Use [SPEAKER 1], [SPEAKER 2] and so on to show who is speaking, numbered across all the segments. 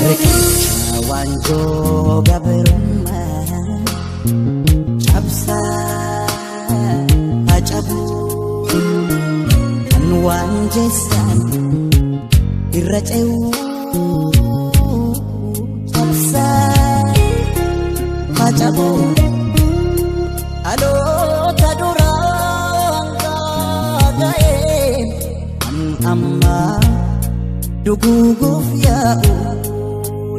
[SPEAKER 1] Riqicha waanjoo gabrummaa cabsaa hacabu kan waan jeessan irra ce'uu cabsaa hacabu dhaloota duraan gaaga'ee kan ammaa duguuguuf yaa'u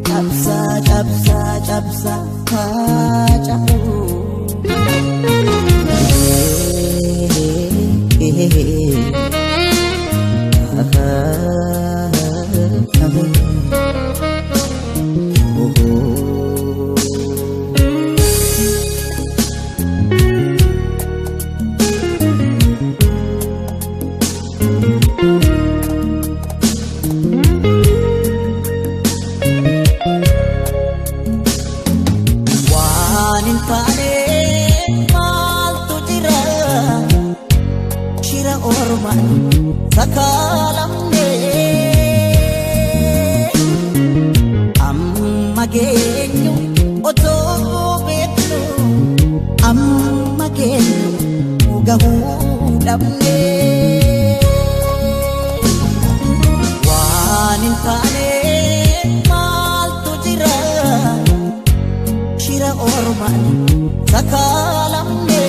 [SPEAKER 1] cabsaa cabsaa cabsaa hacabu. Waan hin taane maaltu jira shira ormaan sakaalamne amma geenyu otoo beeknu amma geenyu gahuu dhabne waan hin taane maaltu jira shira ormaan sakaalamne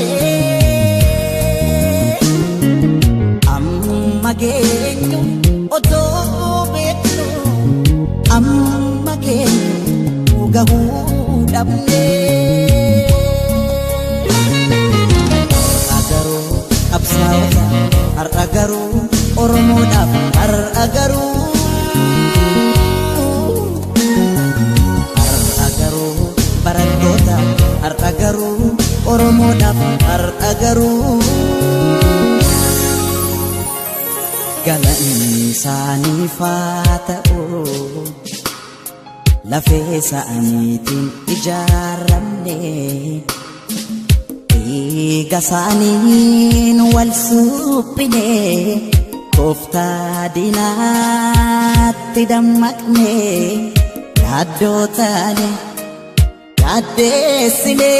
[SPEAKER 1] amma geenyu otoo beeknu amma geenyu gahuu dhabne. Har'a garuu qabsaa'ota har'a garuu Oromoodhaaf har'a garuu har'a garuu barattoota har'a garuu Oromoodhaaf har'a garuu galanni isaaniif haa ta'u lafee isaaniitiin ijaaramne dhiiga isaaniin wal suphine kooftaa diinaatti dammaqne yaaddoo taane yaaddeessine.